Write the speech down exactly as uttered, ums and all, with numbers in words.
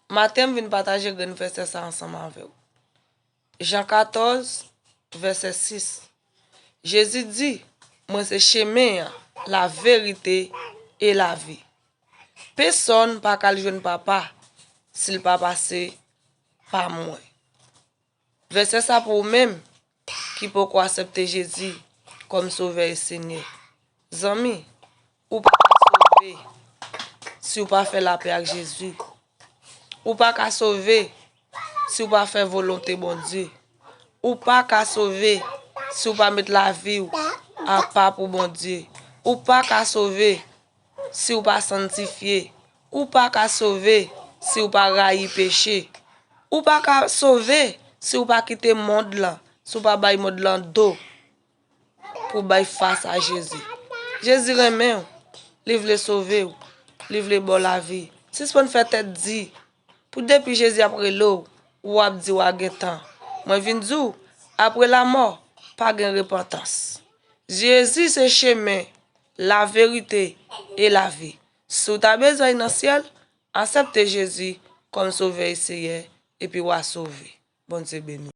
Maten, m vin pataje grenn vèsè sa ansanm avè w. Jan katòz, vèsè sis. Jezi di, "Mwen se chemen an, laverite e lavi. Pèsonn pa ka al jwenn Papa si l pa pase pa mwen." Vèsè sa pou ou menm ki poko aksepte Jezi kòm Sovè e Senyè. Zanmi, ou pa ka sove si w pa fè lapè ak Jezi. Ou pa ka sove si w pa fè volonte Bondye. Ou pa ka sove si w pa met lavi w apa pou Bondye. Ou pa ka sove si w pa sanntifye. Ou pa ka sove si w pa rayi peche. Ou pa ka sove si w pa kite mond lan, si w pa bay mond lan do pou bay fas a Jezi. Jezi renmen w, li vle sove w, li vle ba w lavi. Sispann fè tèt di, pou depi Jezi ap rele w, w ap di w a gen tan. Mwen vin di w, apre lamò, pa gen repantans. Jezi se chemen, laverite e lavi. Si w ta bezwen al nan syèl, aksepte Jezi kòm Sovè e Seyè, epi w a sove. Bondye beni.